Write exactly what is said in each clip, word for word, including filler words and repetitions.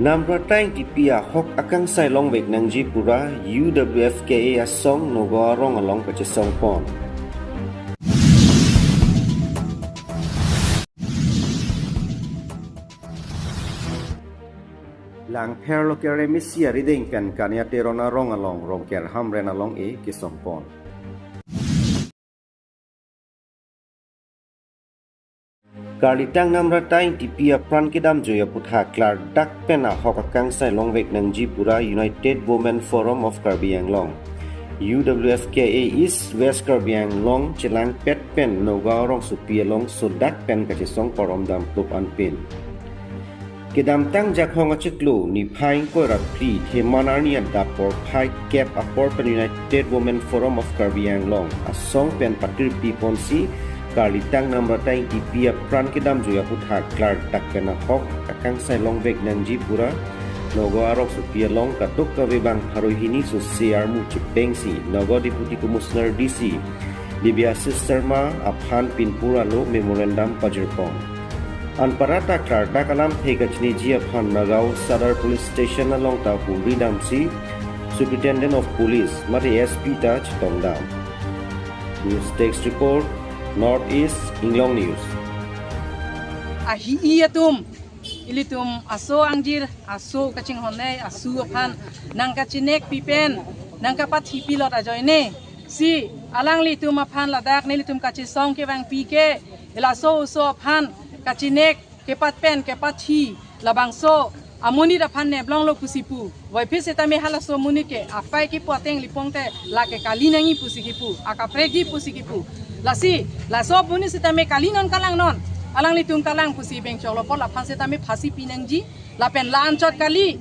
Namrata Engtipi ahok akangsai longvek nangji pura U W F K A asong Nagaon arong along kachesong pon. Langpher local M A C arideng pen Kania Teron arong along Rongker Hamren along-e kesong pon. Karlitang Namrata Engtipi apran kedamjui aputhak klardak pen ahok akangsai longvek nangji pura United Women Forum of Karbi Anglong, U W F K A East West Karbi Anglong chelangpet pen Nagaon rongsopi along sodak pen kachesong parom dam plup anpin. Kedamtang Jakhong achiklo niphai ingkoi ra phli Theman arni adap porphai kep apor pen United Women Forum of Karbi Anglong asong pen patirpi ponsi Karlitang Namrata Engtipi apran kedamjui aputhak klardak pen ahok akangsai longvek nangji pura Nagaon rongsopi along kadokave bang pharo hini sose armu chepengsi Nagaon Deputy Commissioner D C Divya Sharma aphan pinpur alo memorandum pajirpon. Anparta klardak alamthe kachiniji aphan Nagaon Sadar Police Station along ta humri damsi Superintendent of Police mate S P ta chetongdam. News Desk Report, North East Inglong News. Ahi-i atum, ilitum aso angjir, aso kachinghonnei asu aphan nangkachinek pipen nangkapathi pilot ajoine si alanglitum aphan ladak nelitum kachesong kevangpi ke, elaso oso aphan kachinek kepatpen kepathi labangso amonit aphan neplonglo pusi pu. Voiphit setame halaso amonit ke aphai kipu ateng lipongte lake kali nangji pusi kipu, akaprek ji pusi kipu. Lasi laso amonit setame kali non kalang non, alanglitum kalang pusi bengchoklo apot laphan setame phasi pinangji. Lapen la-anchot kali,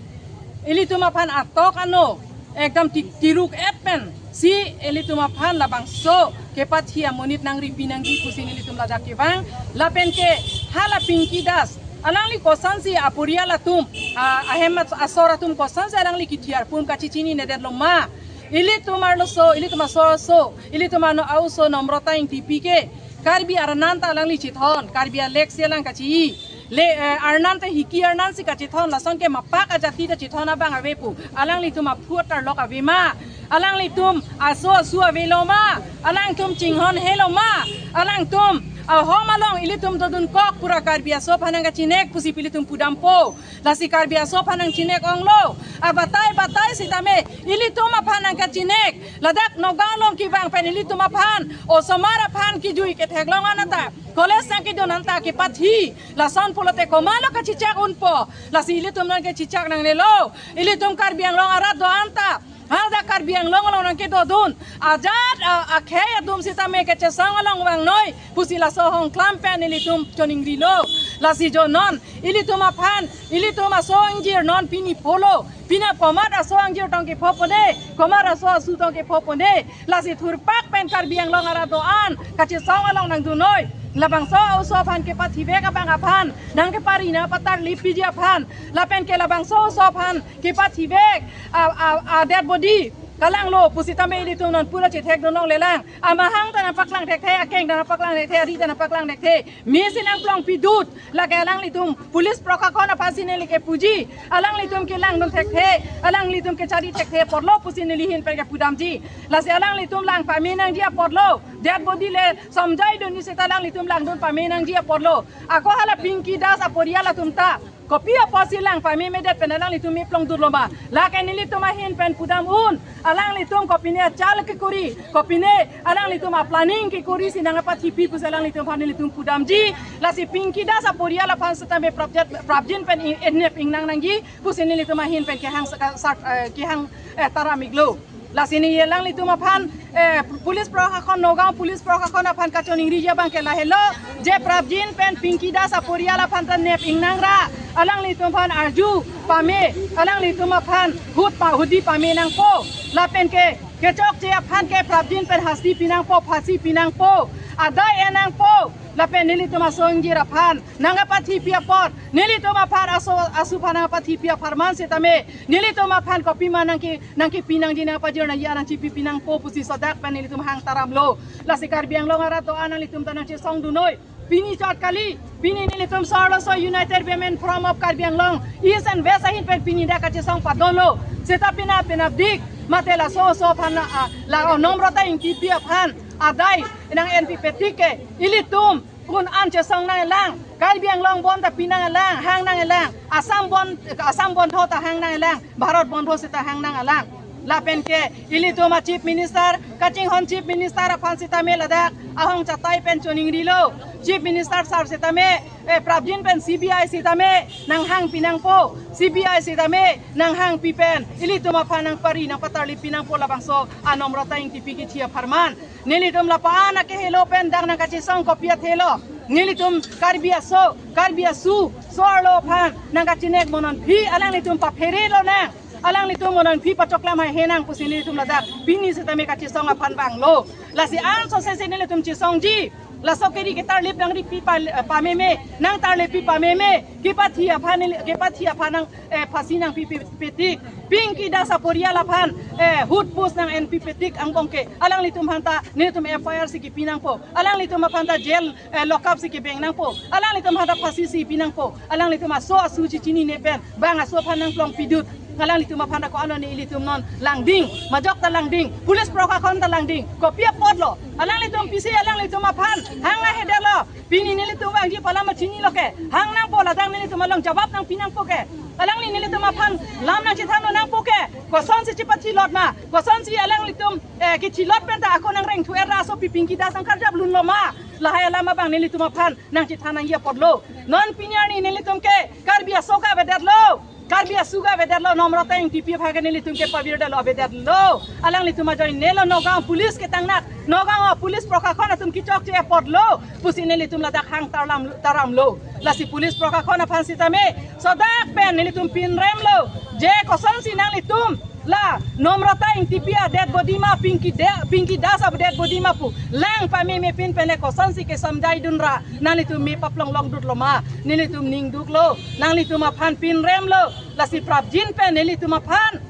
ilitum aphan atok ano ekdam ti-, tiruk-et pensi ilitum aphan labangso kepathi amonit nangripi nangji pusi nelitum ladak kevang. Lapen ke hala Pinky Das, alangli kosonsi aporial atum, a-, ahem at-, asor atum kosonsi alangli kithi arpum kachechininedet loma. Ilitum arloso, ilitum aso aso, ilitum ano a-oso Namrata Engtipi ke Karbi arnan ta alangli chethon, Karbi alek si alang kachi-i. Le, eh, arnan ta hiki arnan si kachethon, lason ke mapak ajati ta chethon abang avepo. Alanglitum aphu atarlok avema? Alanglitum aso asu avelo ma? Alangtum chinghon helo ma? Alangtum ahom along ilitum dodunkok pura Karbi aso aphan nangkachinek pusi pu ilitum pudampo. Lasi Karbi aso aphan nangchinek onglo. Abatai batai setame ilitum aphan nangkachinek. Ladak Nagaon along kevang pen ilitum aphan osomar aphan kijui ketheklong an anta, college nangkedun anta kepathi. Lason pulote komatlo kachechak unpo? Lasi ilitum nangkachechak nangnelo. Ilitum Karbi Anglong arat do-an ta, hadak Karbi Anglong along nangkedodun ajat a-, akhei atum setame kachesong along vangnoi pusi laso ahongklam pen ilitum choningrilo. Lasi jo non ilitum aphan, ilitum aso angjir non pini pholo, pini komat aso angjir tong kepho pone, komat aso asu tong kepho pone. Lasi thurpak pen Karbi Anglong arat do-an kachesong along nangdunnoi. Labangso oso aphan kepathivek abang aphan nangkepari nangpatarlipiji aphan, lapen ke labangso oso aphan kepathivek a, a, a dead body kalanglo pusitame ilitum non pura chethekdun longlelang. Amahang ta nangpaklang thekthe, akeng ta nangpaklang thekthe, ari ta nangpaklang thekthe. Mesi nangplongpidut. Lake alanglitum police prokhakon aphansi neli kepuji. Alanglitum kelangdun thekthe, alanglitum kechari thekthe apotlo pusi neli ahin pen kepudamji. Lasi alanglitum lang pame nangji apotlo. Dead body le somjaidunji seta alanglitum langdun pame nangji apotlo. Ako hala Pinky Das aporial atum ta kopi apotsi lang pamemedet pen alanglitum eplongdunlo ma? Lake nelitum ahin pen pudam un. Alanglitum kopine achal kekuri, kopine alanglitum aplanning kekurisi nangkapathipi pusi alanglitum aphan nelitum pudamji. Lasi Pinky Das aporial aphan setame prapjat, prapjin pen i-, enep ingnang nangji pusi nelitum ahin pen kehang saka-, sat-, eh, kehang, eh, taram-iklo. Lasi neli alanglitum aphan, eh, police prokhakon, Nagaon police prokhakon aphan kachoningriji abang ke lahelo, je prapjin pen Pinky Das aporial aphan ta nep ingnangra, alanglitum aphan arju pame, alanglitum aphan hut pa-, hudi pame nangpo, lapen ke kechokche aphan ke prapjin pen hasti pinangpo, phasi pinangpo, adai en nangpo, lapen nelitum aso angjir aphan nangkapathipi apot, nelitum aphan aso asu aphan nangkapathipi apharman setame nelitum aphan kopima nangke, nangkepi nangji nangpajir nangji arang chipi pinangpo pusi sodak pen nelitum hang taramlo. Lasi Karbi Anglong arat do-an nanglitum ta nangchesongdunnoi. Pini chot kali, pini nelitum so-arloso United Women Forum of Karbi Anglong East and West ahin pen pini dak kachesong padolo. Seta pina pina dik, mate laso so aphan na, ah, la Nomrata Ingtipi aphan adai nang-enpipe tik ke, ilitum un-an chesong nanglang, Karbi Anglong bon ta pi nanglang, hang nanglang, Assam bon, Assam bondho ta hang nanglang, Bharat bondho seta hang nanglang. Lapen ke ilitum a Chief Minister, kachinghon Chief Minister aphan sitame ladak ahong chatai pen choningrilo. Chief Minister sir sitame, eh, prapjin pen C B I sitame nanghangpi nangpo, C B I sitame nanghangpi pen ilitum aphan nangpari nangpatarlipi nangpo, labangso a Nomrata Ingtipi kithi apharman. Nelitum lapu-an akehelo pen dak nangkachesong kopi athelo. Nelitum Karbi aso, Karbi asu, so-arlo aphan nangkachinek mo nonphi, alanglitum papherelo nang, alanglitum mo nonphi pachoklam haihe nang pusi nelitum ladak pini sitame kachesong aphan vanglo. Lasi ansose si nelitum chesongji, laso keri ketarlip nangripi pa, pameme, nangtarlippi pameme, kepathi aphan neli-, kepathi aphan nang, eh, phasi nangpipepe tik, Pinky Das aporial aphan, eh, hutpus nang-enpi petik angbong ke, alanglitum aphanta nelitum F I R si kipi nangpo, alanglitum aphanta jail, eh, lockup si kebeng nangpo, alanglitum aphanta phasi si pi nangpo, alanglitum aso asu chichinine pen, bang aso aphan nangplong pidut, alanglitum aphanta ko-an lo ne ilitum non langding, majok ta langding, police prokhakon ta langding, kopi apotlo, alanglitum pisi alanglitum aphan hang ahedetlo. Pini nelitum vangji pu alam chinilo ke. Hang nangpo, ladak nelitum along jawab nangpi nangpo ke. Alangli nelitum aphan lam nangchethan nangpo ke. Kosonsi chipathi lot ma, kosonsi alanglitum, eh, kithi lot pen ta ako nangreng thu era asopi Pinky Das nangkarjap lunlo ma. Lahai alam abang nelitum aphan nangchethan nangji apotlo. Non pini arni nelitum ke Karbi aso ke avedetlo. Karbi asu ke avedetlo, Nomrata Ingtipi aphan ke nelitum ke pavirdetlo, avedetlo. Alanglitum ajoinelo Nagaon police ketangnak, Nagaon police prokhakon atum kechokche apotlo pusi nelitum ladak hang tarlam, taramlo. Lasi police prokhakon aphan sitame sodak pen nelitum pinremlo. Je kosonsi nanglitum la Nomrata Ingtipi a dead body ma, Pinky de, Pinky Das a dead body ma pu lang pameme pin pen le kosonsi kesamjai dunra nanglitum me paplong longdutlo ma, nelitum ningduklo, nanglitum aphan pinremlo. Lasi prapjin pen nelitum aphan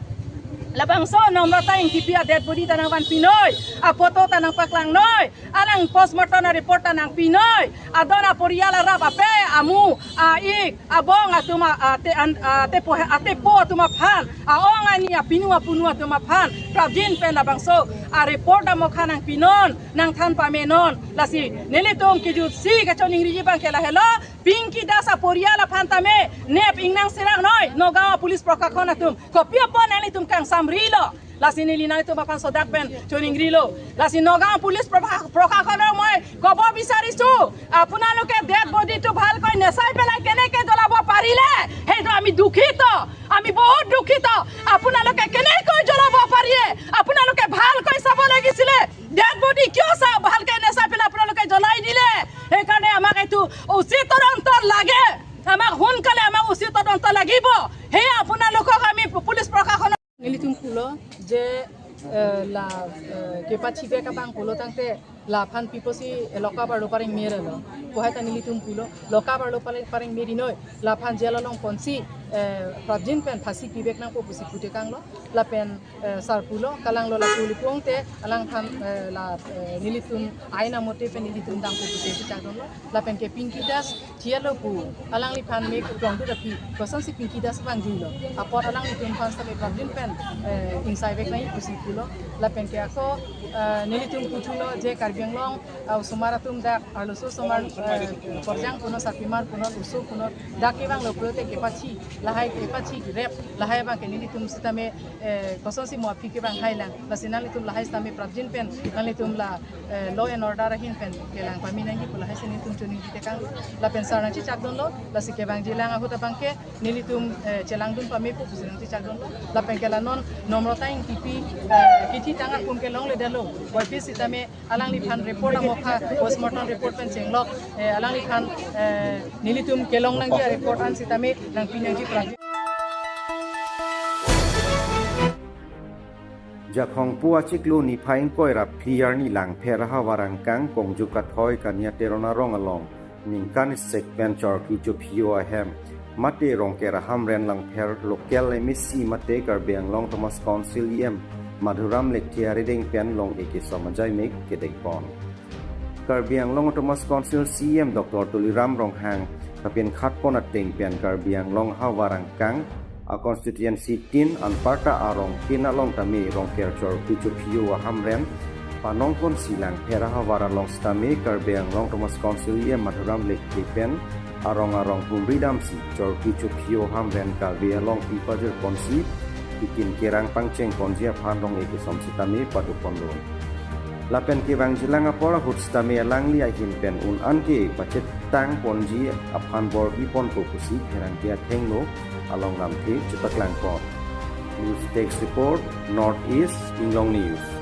labangso Nomrata Ingtipi a dead body ta nangvanpinoi, a photo ta nangpaklangnoi, alang postmortem a report ta nangpinoi, adon aporial arap ape, amu, a-ik, abong atum a, ate an, atepo, atepo atum aphan, a-ong ani, apinu apunu atum aphan prapjin pen labangso a report amokha nangpinon, nangthan pamenon. Lasi nelitum kejutsi kachoningriji abang ke lahelo, Pinky Das aporial aphan tame nep ingnang seraknoi, Nagaon police prokhakon atum kopi apot nanglitum kangsamrilo. Lasi neli nanglitum aphan sodak pen choningrilo. Lasi Nagaon police prokha-, prokhakon arong moi kobo bisarisu, আপোনালোকে ডেড বডিটো ভালকৈ নেচাই পেলাই কেনেকে জ্বলাব পাৰিলে? সেইটো আমি দুখিত, আমি বহুত দুখিত। আপোনালোকে কেনেকৈ জ্বলাব পাৰিলে? আপোনালোকে ভালকৈ চাব লাগিছিলে। ডেড বডি কিয় চা-, ভালকৈ নেচাই পেলাই আপোনালোকে জ্বলাই দিলে? সেইকাৰণে আমাক এইটো উচিত তদন্ত লাগে। আমাক সোনকালে আমাক উচিত তদন্ত লাগিব। সেয়া আপোনালোকক আমি পুলিচ প্ৰশাসনক Nelitum pulo je, eh, la, eh, kepachibek abang pulo tangte laphan piposi, eh, lock-up arlo pareng merelo. Kohai ta nelitum pulo, lock-up arlo pareng, pareng merinoi, laphan jail along ponsi, eh, prapjin pen phasi pibek nangpo pusi putekanglo, lapen, eh, sar pulo, kalanglo lapu lipong te, alangphan, eh, la, eh, nelitum ain amote pen nelitum dampo pusi chechakdunlo, lapen ke Pinky Das, Thialo pu, alangliphan me kuplongdut aphi, kosonsi Pinky Das vangjuilo. Apot alanglitum aphan sitame prapjin pen, eh, ingsaivek nangji pusi pulo. Lapen ke ako, eh, nelitum puthulo je Karbi Anglong, eh, osomar atum dak, arloso osomar, eh, porjang punon, sarpimar punon, oso punon, dak kevanglo pulote kepachi, lahai kepachi, rep, lahai abang ke nelitum sitame eh, kosonsi mo aphi kevang hailang. Lasi nanglitum lahai sitame prapjin pen, nanglitum la, eh, law and order ahin pen kelang pame nangji pu lahai si nelitum choningri tekang. Lapen sar nangchechakdunlo, lasi kevangjilang ahut abang ke, nelitum, eh, chelangdun pamepo pusi nangchechakdunlo. Lapen ke la non Nomrata Ingtipi, eh, kithi tang akum ke longledetlo. Boipi sitame alangliphan report amokha, postmortem report pen chenglok, eh, alangliphan, eh, nelitum kelong nangji a-report an sitame nangpi nangji pran. Jakhong pu achiklo niphai ingkoi ra phli arni Langpher ahavar angkang Kongju Kathoi Kania Teron arong along ningkan isi pen charkli chophi-o ahem mate Rongker ahamren Langpher local M A C mate Karbi Anglong Autonomous Council E M Madhuram Lekthe arideng pen long-e kesom ajaimek kedengpon. Karbi Anglong Autonomous Council C E M Doctor Tuliram Ronghang kapinkhat pon ateng pen Karbi Anglong ahavar angkang a constituency tin anparta arong tin along tame Rongker Chorpi Chophiyo ahamren panong ponsi Langpher ahavar along sitame Karbi Anglong Autonomous Council E M Madhuram Lekthe pen arong arong humri damsi Chorpi Chophiyo ahamren kave along pi pajir ponsi ikin kerang pangcheng ponji aphan rong-e kesom sitame pado ponlo. Lapen kevangjilang apor ahut sitame alangli ahin pen un an ke pachetang ponji aphan bor-i ponpo pusi pherangke athengno along lamthe chepaklang pon. News Desk Report, North East, Inglong News.